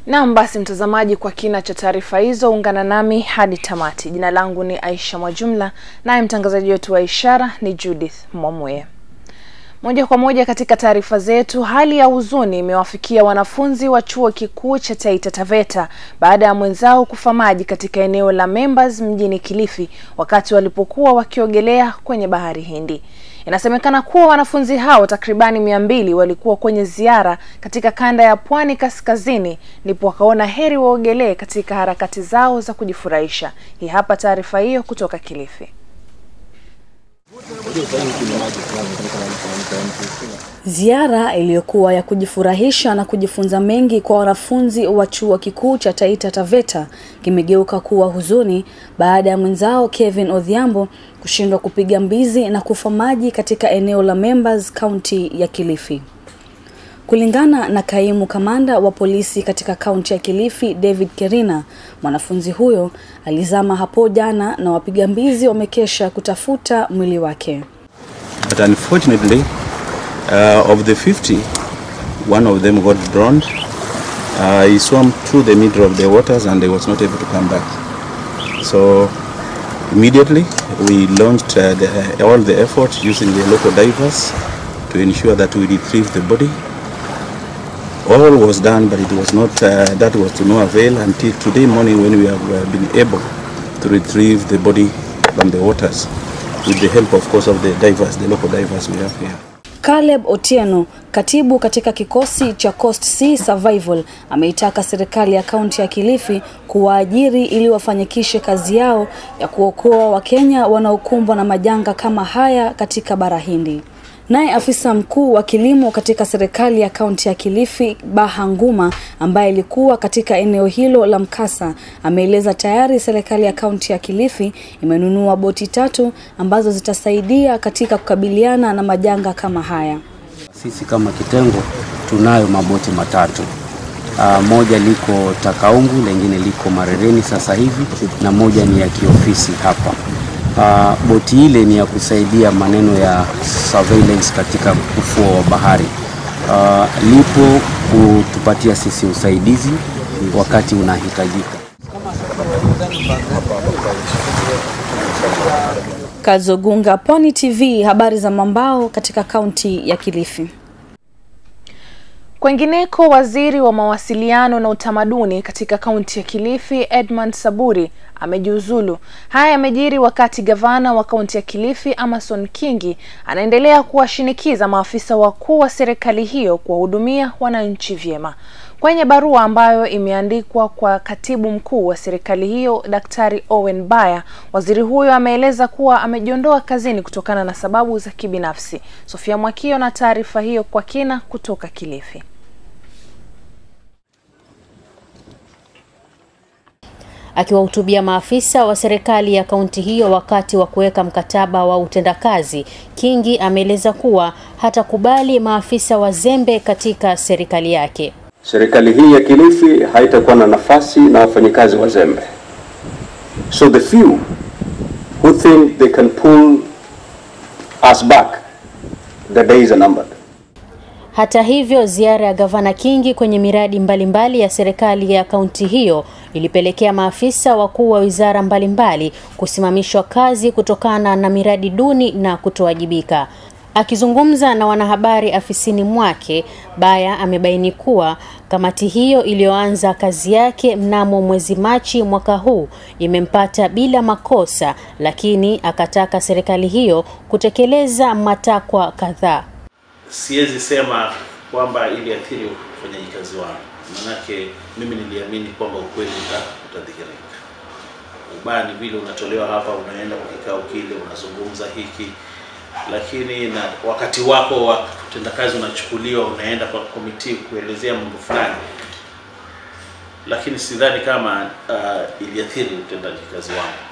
Naam, basi mtazamaji, kwa kina cha taarifa hizo ungana nami hadi tamati. Jina langu ni Aisha Mwajumla, naye mtangazaji wetu wa ishara ni Judith Mwamuye. Moja kwa moja katika taarifa zetu, hali ya huzuni imewafikia wanafunzi wa chuo kikuu cha Taita Taveta baada ya mwenzao kufa maji katika eneo la Members mjini Kilifi wakati walipokuwa wakiogelea kwenye bahari Hindi. Inasemekana kuwa wanafunzi hao takribani 200 walikuwa kwenye ziara katika kanda ya Pwani Kaskazini, ndipo wakaona heri waogelee katika harakati zao za kujifurahisha. Hii hapa taarifa hiyo kutoka Kilifi. Ziara iliyokuwa ya kujifurahisha na kujifunza mengi kwa wanafunzi wa chuo kikuu cha Taita Taveta kimegeuka kuwa huzuni baada ya mwenzao Kevin Odhiambo kushindwa kupiga mbizi na kufa maji katika eneo la Members, kaunti ya Kilifi. Kulingana na kaimu kamanda wa polisi katika kaunti ya Kilifi, David Kerina, mwanafunzi huyo alizama hapo jana na wapiga mbizi wamekesha kutafuta mwili wake. But unfortunately, of the 50, one of them got drowned. He swam through the middle of the waters and he was not able to come back. So immediately we launched all the effort using the local divers to ensure that we retrieve the body. All was done, but it was not, that was to no avail until today morning when we have been able to retrieve the body from the waters with the help, of course, of the divers, the local divers we have here. Caleb Otieno, katibu katika kikosi cha Coast Sea Survival, ameitaka serikali ya kaunti ya Kilifi kuwaajiri ili wafanyikishe kazi yao ya kuokoa Wakenya wanaokumbwa na majanga kama haya katika bara Hindi. Naye afisa mkuu wa kilimo katika serikali ya kaunti ya Kilifi, Baha Nguma, ambaye alikuwa katika eneo hilo la mkasa, ameeleza tayari serikali ya kaunti ya Kilifi imenunua boti 3 ambazo zitasaidia katika kukabiliana na majanga kama haya. Sisi kama kitengo tunayo maboti 3. Moja liko Takaungu, lingine liko Marereni sasa hivi, na moja ni ya kiofisi hapa. Boti ile ni ya kusaidia maneno ya surveillance katika ufuo wa bahari. Lipo kutupatia sisi usaidizi wakati unahitajika. Kazogunga, Pwani TV, habari za mambao katika kaunti ya Kilifi. Kwengineko, waziri wa mawasiliano na utamaduni katika kaunti ya Kilifi, Edmund Saburi, amejiuzulu. Haya yamejiri wakati gavana wa kaunti ya Kilifi, Amason Kingi, anaendelea kuwashinikiza maafisa wakuu wa serikali hiyo kuwahudumia wananchi vyema. Kwenye barua ambayo imeandikwa kwa katibu mkuu wa serikali hiyo, Daktari Owen Baya, waziri huyo ameeleza kuwa amejiondoa kazini kutokana na sababu za kibinafsi. Sofia Mwakio na taarifa hiyo kwa kina kutoka Kilifi. Akiwahutubia maafisa wa serikali ya kaunti hiyo wakati wa kuweka mkataba wa utendakazi, Kingi ameeleza kuwa hatakubali maafisa wazembe katika serikali yake. Serikali hii ya Kilifi haitakuwa na nafasi na wafanyikazi wazembe. So the few who think they can pull us back, the days are numbered. Hata hivyo, ziara ya gavana Kingi kwenye miradi mbalimbali ya serikali ya kaunti hiyo ilipelekea maafisa wakuu wa wizara mbalimbali kusimamishwa kazi kutokana na miradi duni na kutowajibika. Akizungumza na wanahabari afisini mwake, Baya amebaini kuwa kamati hiyo iliyoanza kazi yake mnamo mwezi Machi mwaka huu imempata bila makosa, lakini akataka serikali hiyo kutekeleza matakwa kadhaa. Siwezi sema kwamba iliathiri ufanyaji kazi wangu, manake mimi niliamini kwamba ukweli utadhihirika. Ubani vile unatolewa hapa, unaenda kwa kikao kile, unazungumza hiki, lakini na wakati wako wa kutenda kazi unachukuliwa, unaenda kwa komiti kuelezea mambo fulani, lakini sidhani kama iliathiri utendaji kazi wangu.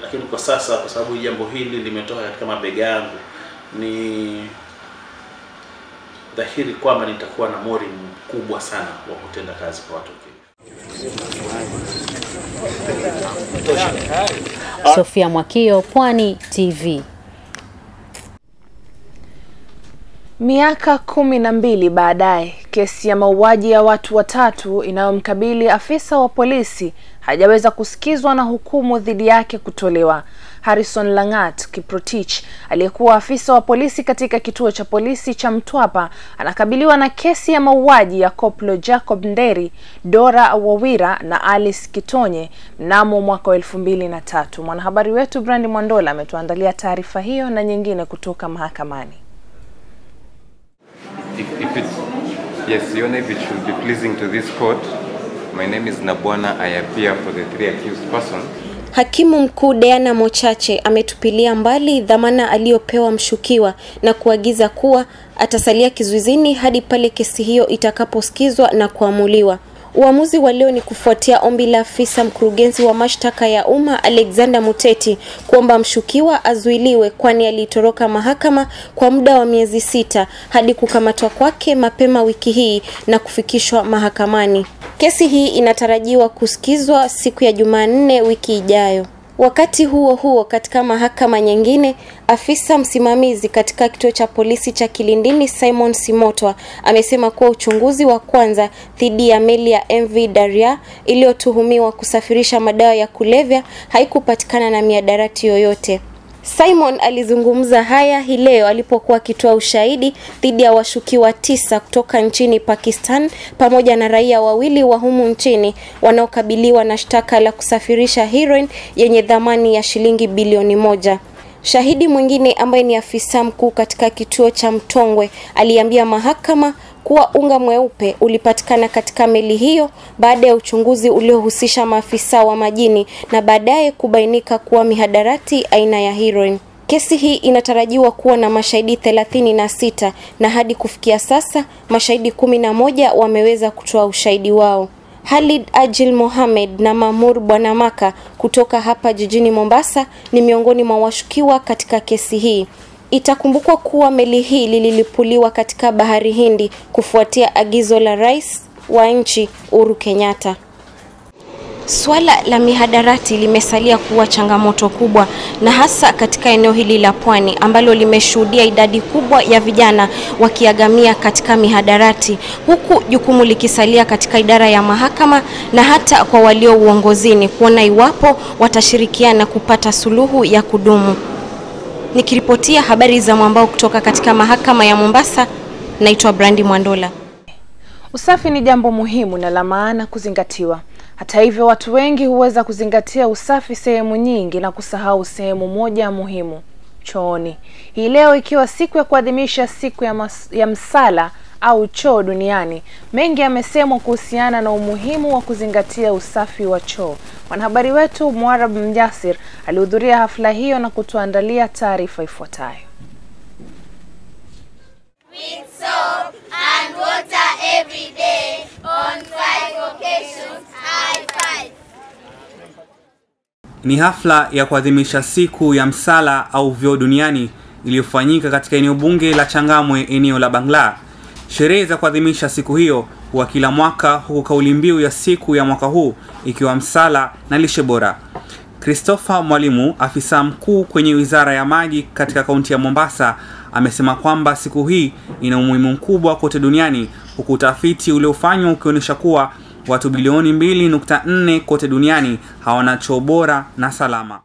Lakini kwa sasa, kwa sababu jambo hili limetoka katika mabega yangu, ni dhahiri kwamba nitakuwa na mori mkubwa sana wa kutenda kazi kwa watu. Sofia Mwakio, Pwani TV. Miaka 12 baadaye, Kesi ya mauaji ya watu watatu inayomkabili afisa wa polisi hajaweza kusikizwa na hukumu dhidi yake kutolewa. Harrison Langat Kiprotich, aliyekuwa afisa wa polisi katika kituo cha polisi cha Mtwapa, anakabiliwa na kesi ya mauaji ya Koplo Jacob Nderi, Dora Wawira na Alice Kitonye mnamo mwaka 2003. Mwanahabari wetu Brandi Mwandola ametuandalia taarifa hiyo na nyingine kutoka mahakamani. Yes, Your Honor, if it should be pleasing to this court, my name is Nabwana. I appear for the three accused persons. Hakimu mkuu Diana Mochache ametupilia mbali dhamana aliyopewa mshukiwa na kuagiza kuwa atasalia kizuizini hadi pale kesi hiyo itakaposikizwa na kuamuliwa. Uamuzi wa leo ni kufuatia ombi la afisa mkurugenzi wa mashtaka ya umma Alexander Muteti kuomba mshukiwa azuiliwe, kwani alitoroka mahakama kwa muda wa miezi 6 hadi kukamatwa kwake mapema wiki hii na kufikishwa mahakamani. Kesi hii inatarajiwa kusikizwa siku ya Jumanne wiki ijayo. Wakati huo huo, katika mahakama nyingine, afisa msimamizi katika kituo cha polisi cha Kilindini Simon Simotwa amesema kuwa uchunguzi wa kwanza dhidi ya meli ya MV Daria iliyotuhumiwa kusafirisha madawa ya kulevya haikupatikana na miadarati yoyote. Simon alizungumza haya hii leo alipokuwa akitoa ushahidi dhidi ya washukiwa 9 kutoka nchini Pakistan pamoja na raia wawili wa humu nchini wanaokabiliwa na shtaka la kusafirisha heroin yenye thamani ya shilingi bilioni 1. Shahidi mwingine ambaye ni afisa mkuu katika kituo cha Mtongwe aliambia mahakama kuwa unga mweupe ulipatikana katika meli hiyo baada ya uchunguzi uliohusisha maafisa wa majini na baadaye kubainika kuwa mihadarati aina ya heroin. Kesi hii inatarajiwa kuwa na mashahidi 36 na hadi kufikia sasa mashahidi 11 wameweza kutoa ushahidi wao. Halid Ajil Mohamed na Mamur Bwanamaka kutoka hapa jijini Mombasa ni miongoni mwa washukiwa katika kesi hii. Itakumbukwa kuwa meli hii lililipuliwa katika bahari Hindi kufuatia agizo la rais wa nchi Uhuru Kenyatta. Swala la mihadarati limesalia kuwa changamoto kubwa, na hasa katika eneo hili la pwani ambalo limeshuhudia idadi kubwa ya vijana wakiagamia katika mihadarati, huku jukumu likisalia katika idara ya mahakama na hata kwa walio uongozini kuona iwapo watashirikiana kupata suluhu ya kudumu. Nikiripotia habari za mwambao kutoka katika mahakama ya Mombasa, naitwa Brandi Mwandola. Usafi ni jambo muhimu na la maana kuzingatiwa. Hata hivyo, watu wengi huweza kuzingatia usafi sehemu nyingi na kusahau sehemu moja muhimu, chooni. Hii leo ikiwa siku ya kuadhimisha siku ya msala au choo duniani, mengi yamesemwa kuhusiana na umuhimu wa kuzingatia usafi wa choo. Mwanahabari wetu Muarab Mjasir alihudhuria hafla hiyo na kutuandalia taarifa ifuatayo. With soap and water every day on 5 occasions I fight. Ni hafla ya kuadhimisha siku ya msala au vyoo duniani iliyofanyika katika eneo bunge la Changamwe, eneo la Bangla. Sherehe za kuadhimisha siku hiyo huwa kila mwaka, huku kauli mbiu ya siku ya mwaka huu ikiwa msala na lishe bora. Christopher Mwalimu, afisa mkuu kwenye Wizara ya Maji katika kaunti ya Mombasa, amesema kwamba siku hii ina umuhimu mkubwa kote duniani, huku utafiti uliofanywa ukionyesha kuwa watu bilioni 2.4 kote duniani hawana choo bora na salama.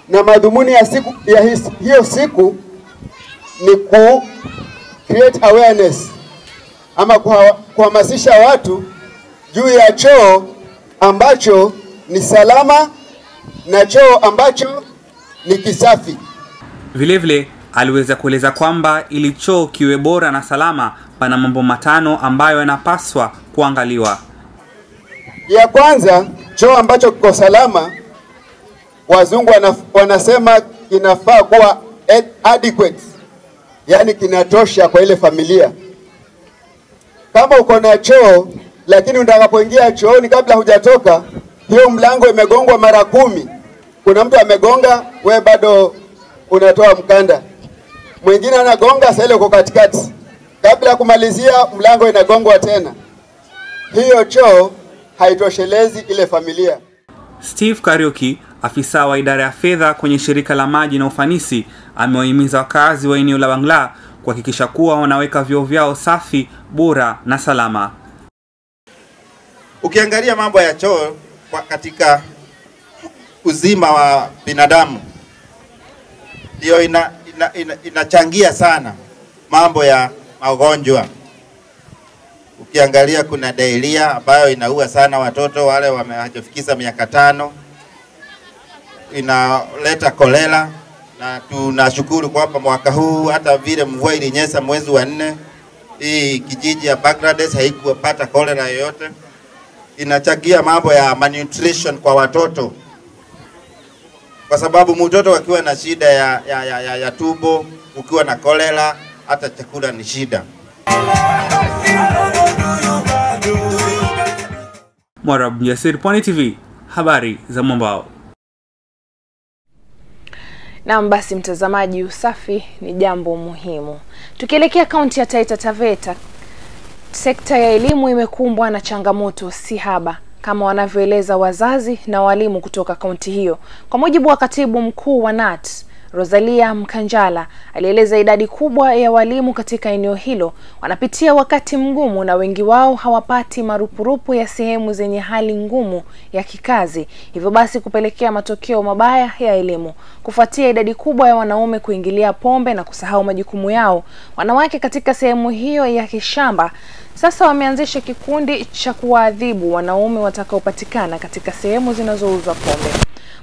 Na madhumuni ya siku ya hiyo siku ni ku create awareness ama kuhamasisha watu juu ya choo ambacho ni salama na choo ambacho ni kisafi. Vile vile aliweza kueleza kwamba ili choo kiwe bora na salama pana mambo 5 ambayo yanapaswa kuangaliwa. Ya kwanza, choo ambacho kiko salama, wazungu wanasema kinafaa kuwa adequate, yani kinatosha kwa ile familia. Kama uko na choo lakini utakapoingia chooni kabla hujatoka, hiyo mlango imegongwa mara 10. Kuna mtu amegonga, we bado unatoa mkanda. Mwingine anagonga, sasa ile uko katikati. Kabla kumalizia mlango inagongwa tena. Hiyo choo haitoshelezi ile familia. Steve Kariuki, afisa wa idara ya fedha kwenye shirika la maji na ufanisi, amewahimiza wakazi wa eneo la Bangla kuhakikisha kuwa wanaweka vyoo vyao safi, bora na salama. Ukiangalia mambo ya choo katika uzima wa binadamu ndio inachangia sana mambo ya magonjwa. Ukiangalia kuna diarrhea ambayo inaua sana watoto wale wamehajafikisha miaka 5, inaleta kolera, na tunashukuru kwamba mwaka huu hata vile mvua ilinyesha mwezi wa 4, hii kijiji ya Bangladesh haikupata kolera yoyote. Inachangia mambo ya malnutrition kwa watoto, kwa sababu mtoto akiwa na shida ya tumbo, ukiwa na kolera, hata chakula ni shida. Mwarab Mjasiri, Pwani TV, habari za mwambao. Naam, basi mtazamaji, usafi ni jambo muhimu. Tukielekea kaunti ya Taita Taveta, sekta ya elimu imekumbwa na changamoto si haba kama wanavyoeleza wazazi na walimu kutoka kaunti hiyo. Kwa mujibu wa katibu mkuu wa KNUT, Rosalia Mkanjala, alieleza idadi kubwa ya walimu katika eneo hilo wanapitia wakati mgumu na wengi wao hawapati marupurupu ya sehemu zenye hali ngumu ya kikazi, hivyo basi kupelekea matokeo mabaya ya elimu. Kufuatia idadi kubwa ya wanaume kuingilia pombe na kusahau majukumu yao, wanawake katika sehemu hiyo ya kishamba sasa wameanzisha kikundi cha kuwaadhibu wanaume watakaopatikana katika sehemu zinazouzwa pombe.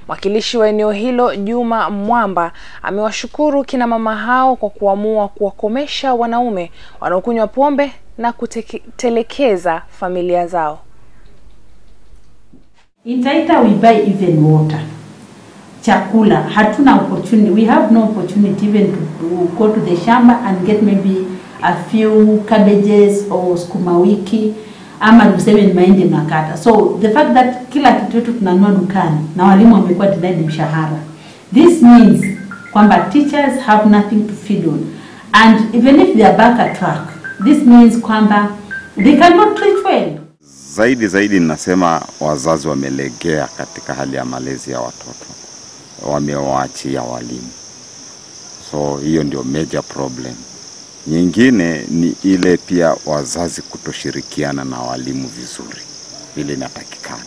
Mwakilishi wa eneo hilo Juma Mwamba amewashukuru kina mama hao kwa kuamua kuwakomesha wanaume wanaokunywa pombe na kutelekeza familia zao. In Taita we buy even water. Chakula, hatuna opportunity. We have no opportunity even to go to the shamba and get maybe a few cabbages or sukuma wiki ama tuseme ni mahindi nakata. So the fact that kila kitu yetu tunanunua dukani na walimu wamekuwa denied mshahara. This means kwamba teachers have nothing to feed on, and even if they are back at work, this means kwamba they cannot treat well. Zaidi ninasema wazazi wamelegea katika hali ya malezi ya watoto, wamewaachia walimu. So hiyo ndio major problem. Nyingine ni ile pia wazazi kutoshirikiana na walimu vizuri vile inatakikana.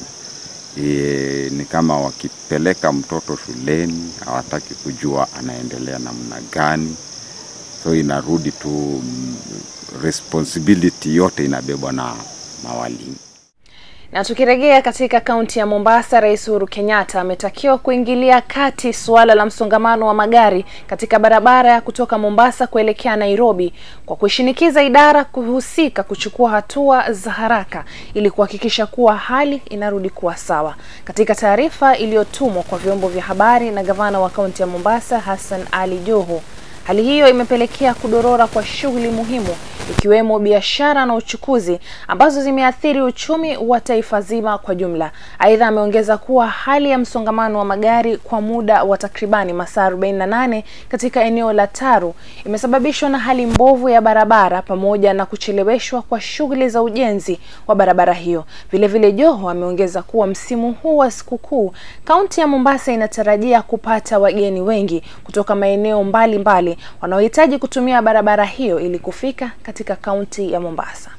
Ni kama wakipeleka mtoto shuleni hawataki kujua anaendelea namna gani. So inarudi tu responsibility yote inabebwa na walimu. Na tukirejea katika kaunti ya Mombasa, Rais Uhuru Kenyatta ametakiwa kuingilia kati suala la msongamano wa magari katika barabara ya kutoka Mombasa kuelekea Nairobi kwa kushinikiza idara kuhusika kuchukua hatua za haraka ili kuhakikisha kuwa hali inarudi kuwa sawa. Katika taarifa iliyotumwa kwa vyombo vya habari na gavana wa kaunti ya Mombasa Hassan Ali Joho, hali hiyo imepelekea kudorora kwa shughuli muhimu ikiwemo biashara na uchukuzi ambazo zimeathiri uchumi wa taifa zima kwa jumla. Aidha, ameongeza kuwa hali ya msongamano wa magari kwa muda wa takribani masaa 48 katika eneo la Taru imesababishwa na hali mbovu ya barabara pamoja na kucheleweshwa kwa shughuli za ujenzi wa barabara hiyo. Vile vile Joho ameongeza kuwa msimu huu wa sikukuu kaunti ya Mombasa inatarajia kupata wageni wengi kutoka maeneo mbalimbali wanaohitaji kutumia barabara hiyo ili kufika katika kaunti ya Mombasa.